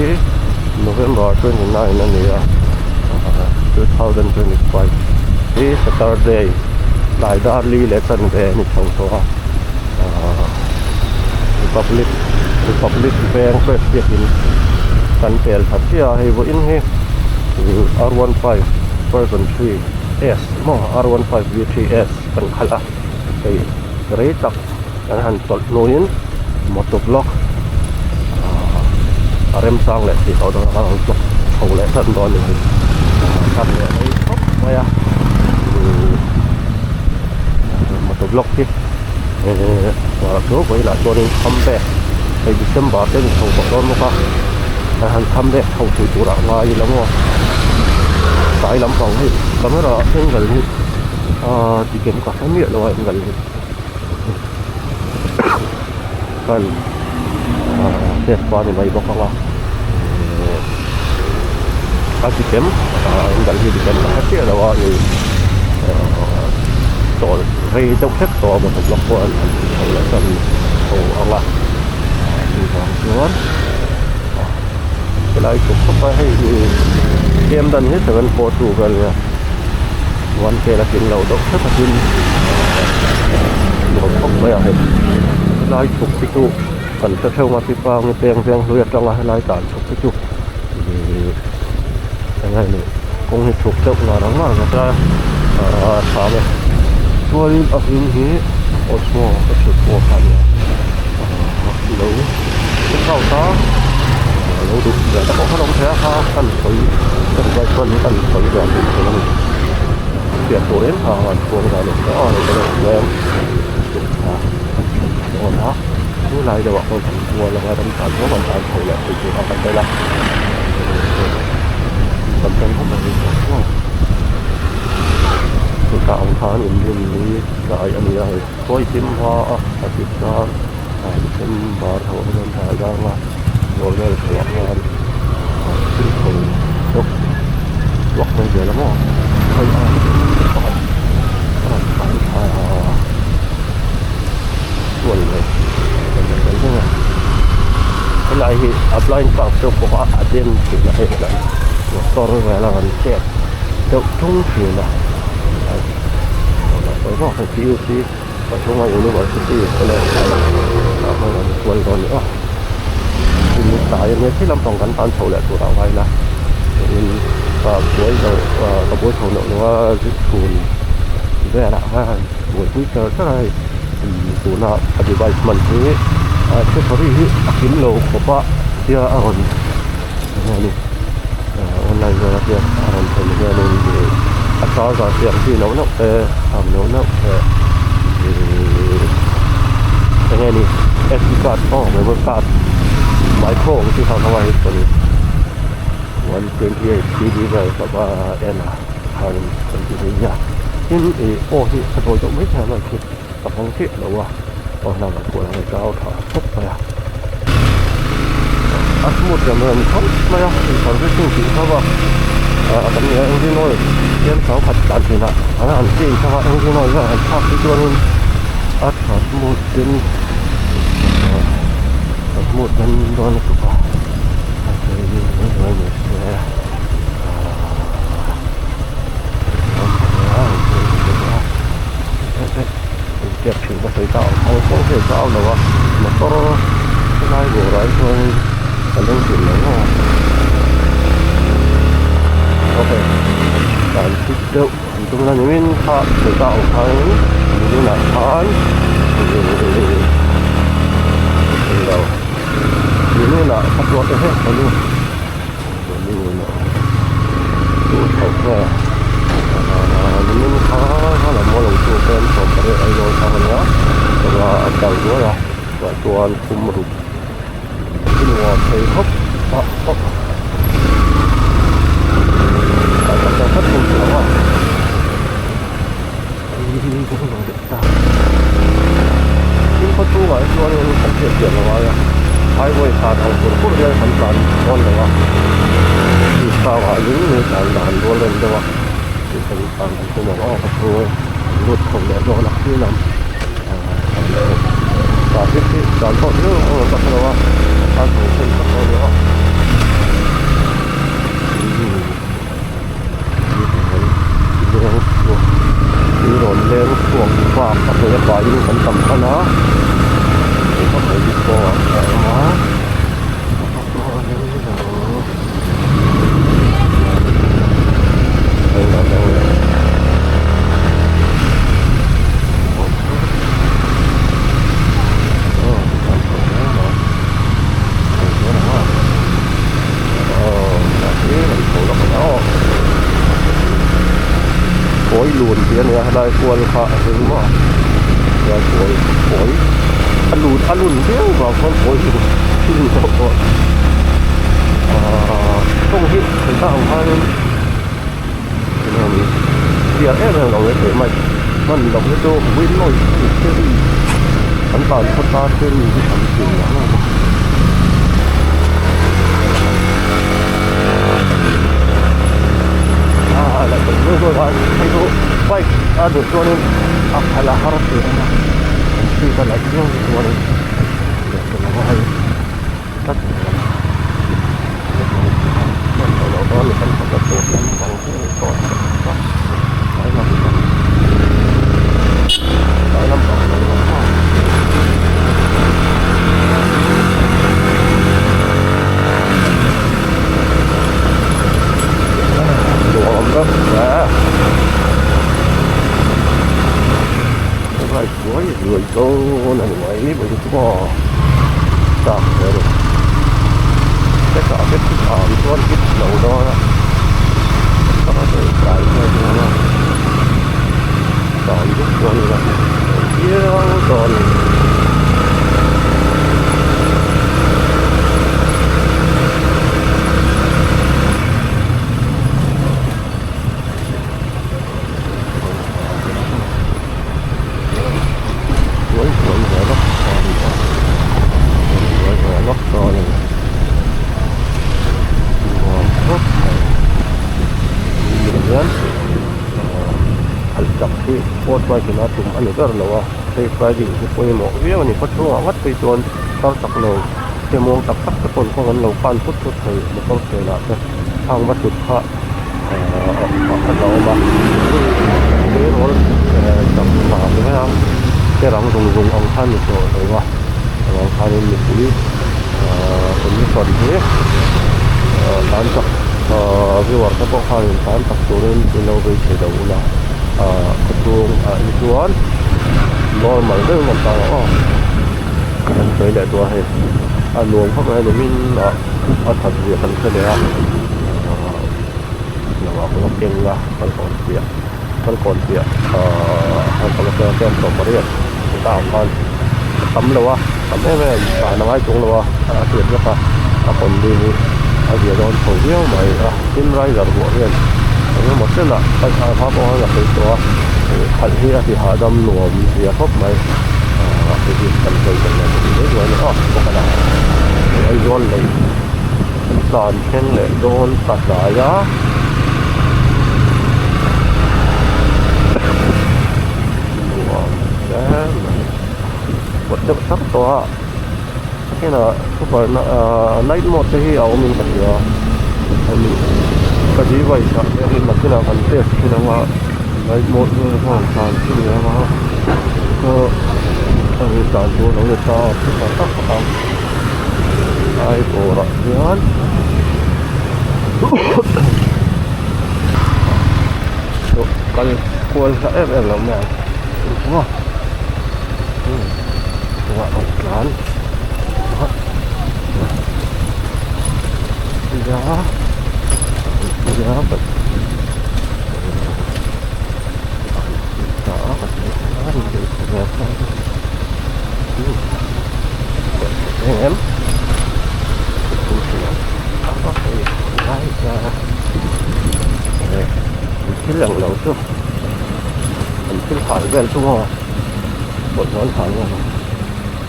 hi November 29 a ni a 2025 hi Saturday tlai dar li leh chanve a ni chho tawh a ahh Republic Republic veng press biakin kan pel thla chiah a hei vawiin hi R15 version 3 S maw R15 V3 S kan khalh a hei rei tak kan han tawlh hnuin motor block ahh a remchang leh tih tawh dawn a kan block chho leh hran dawn a ni hei leh rei khawp mai a motor block hi ehh chu vawilah chuanin comeback hei December te a ni chho tawh dawn bawk a kan han comeback chho thei turah ngai ila maw tlai lampang hei camera ah angle hi ahh tikem ka hre miah lo a angle hi. Kan test pa ni mai bawk ang a a ti kem an dal hi ti kem ka hre chiah lo a ih chawl rei deuh hlek tawh a motor block pawh an han ti chho leh chuan chho ang a chuvang chuan helai chhuk khawp a hei tlem dan hi 742 vel nia. One vel a tling lo deuh tlat a tin nuam khawp mai a hei helai chhuk hi chu kan hre theuh a tipa nge peng veng hlui atanga helai tlan chhuk hi chu ihh eng nge ni kawng hi chhuk deuh ngar ngar vek a ahh tha ang e chuanin a hming hi Osmo ka chhut pawh kha a nia ahh lo check out a lo duh ve te pawh kha an awm thei a kha kan sawi kan vai chuan kan sawi ve ang tih thei a ni hriat tur em kha an chuang dan a ni a hei ka lo chuang a dawn a chu lai deuh ah khawn kan kual anga ram tan chuan kan tan chho leh thei tur a kan tel a kan tel khawp mai chutah ang khan inrin ni tlai a ni a hei khawi hlim hma a a ti chuan a December ho a rawn dah zang a ball vel chhuah khan thil thawn deuh vak mai zel a maw hei a pakhat a rawn tlan thla a chuan leh helai hi a blind park deuh bawk a a den thin a hei helai motor vel a rawn chet deuh tung thin a P U C A chhunga University college ah khan an kual dawn a ni a tin tlai ania khi lampang kan tan chho leh tur ah ngai ila tin ka buai loh ah ka buai chho loh loh a zip chhun velah khan buaipui char char a hei tuna a device hman hi accessory hi a kim lo khawp a tia a rawn enge ni online vel a a rawn thlen hianin ih a charger te ang chi neuh neuh te ang neuh neuh te ihh enge ni sd card aw memory card micro ang chi kha hmang a chuanin 128 gb vel ka va en a khanin kan ti thei nia tin ih aw hi a dawi deuh mai thei ang khi ka hmang chiah lo a aw hnam ah pawh a zau tha khawp mai a a smooth rem rem khawp mai a servicing tih ho a ah kan nia engine oil tlem sang khat tlan thin ah an han change a engine oil vel han thlak hi chuanin a tha smooth in a smooth dawn dawn lutuk a a hei mai ni se ah. Intiak thin ka sawi ta ang ang pawh hi a zau lo a motor helai bulah hi chuan ka leng thin lo maw ok dan fit deuh an tum la nimin kha sawi ta ang khanin niminah khan englo niminah kha chuan ehe ka lu. Chuan khum ruk nuam thei khawp a khawp thil chhungah hi chuanin kan hriat chian a ngai a highway khan ang fur fur hian kan tlan dawn lo a tih hrangah lung ni tlan dan rual rem deuh a tih kan tlan kan tum ang aw ka thu an lut chho leh dawn a khi lam traffic hi tlan pawh viau ang ka hre lo a tlan chho thei tak a ni a. a nia helai kual kha a hring maw helai kual kawi a lut a lun viau vang khawn kawi hi thil deuh pawh ahh kawng hi thei ta ang khanin fiah em em lo mai thei mai hman loh hi chu wind noise a ni cherry an tan phawt a cherry hi an ti ang a. Bike a duh chuanin a khalh a har tih a speed a laih viau chuanin lehkha hei tlat Sport bike in a tum a ni ber lo a safe riding hi pawimawh viau a ni khawchhungah ngat phei chuan tar chak lo te muang tak tak te pawn kawng an lo kan thut thut thei motor phenah te khang va thut kha ahh a hlauhawm a tleirawl chak tha ang mai a terang zung zung ang kha a ni tawh lo a avang khanin mipui ahh condition hi ahh tan chak ahh viewer te pawh khanin tan chak turin in lo vei thei lo ula ahh khawchhung ah hi chuan normal deuhin kan tan ang aw kan sawi leh tawh a hei a nuam khawp mai a nimin ah a that zia kan hre leh a ahh lo ah ka keng a kal kawn piah kal kawn piah ahh kal kawn piah kem tawh pariat ta ang khan a tam lo a tam em em dan a ngai chung lo a a hriat vek a a kawn ding hi a zia dawn chho viau mai a tin rider buah hian eng emaw chenah a hma pawh hian a sawi tawh a khalh hi a ti hahdam nuam zia khawp mai ahh hei hi kan sawi tawh lo tih mai mai a ni a bawk a Aizawl lei tlan thleng leh dawn ta hnai a. Nuam hle mai kawt deuh tak tawh a kinah super ahh night mode te hi a awm in ka hria hemi ka device ah te hi nakinah kan test thin ang a night mode vel khan tlan chi ni ang a hei tlan tur lo ni ta super tak tak ang ai bawrah hian. Kal kual hla em em lo mai ang maw chungah rawn tlan Thil ang lo chu an thil hal vel chu maw bawlhhlawh an hal vel ang.